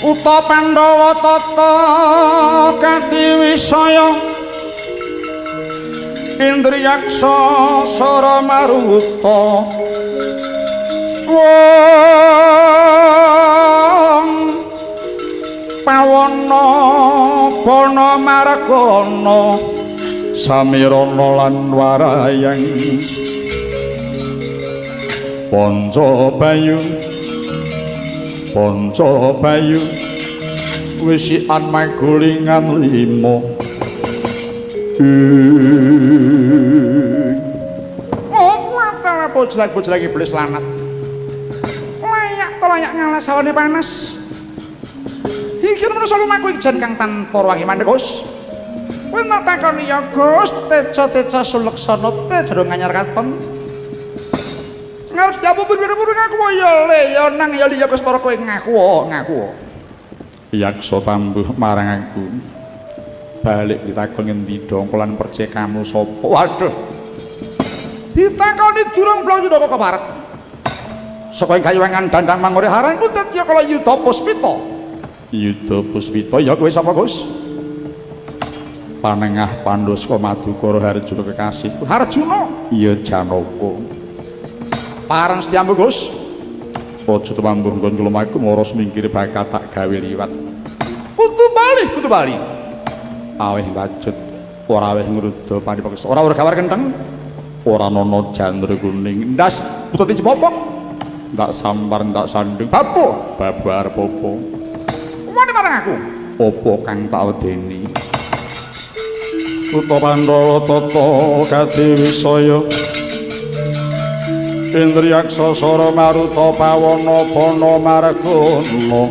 Uta Pandhawa tata katiwisaya Indriyaksa Sara Maruta wong pawana bana margana samirana lan warayang Panca Bayu Panca Bayu wisikan magulingan lima. Oh, kuwatala bojlak-bojlak iblis lanat. Layak to layak ngalas hawane panas. Iki menungsa lumaku iki jan kang tanpa wangi mandek, Gus. Kowe tak takoni ya, Gus, teja-teja suleksana teja nganyar katon. Ngarep siapa buru-buru ngaku ya le ya nang ya liya Gus para kowe ngaku ngaku. Yaksa tambuh marang aku. Balik ditakon ngendi dongkolan percekamu sapa? Waduh. Ditakoni durung blong yuda kok keparek. Saka ing kayuwangan dandang mangure haran putet ya kala Yuda Puspita. Yuda Puspita ya kowe sapa, Gus? Panengah Panduska Madukara Harjuna kekasihku. Harjuna? Iya Janaka. Pareng setyamu, Gus. Aja tumambuh nggon kula maku mara semingkir bakal tak gawe liwat. Kudu bali, kudu bali. Aweh wacut ora aweh ngruda panipeksa. Ora ora gawar kentheng. Ora ana jandra kuning. Ndas putut cepopok. Ndak sampar ndak sandung. Babu, babu arep apa? Wani marang aku. Apa kang tak wedeni? Uta Pandhawa tata kadiwisaya Indriyaksa Sara Maruta pawana bana margana.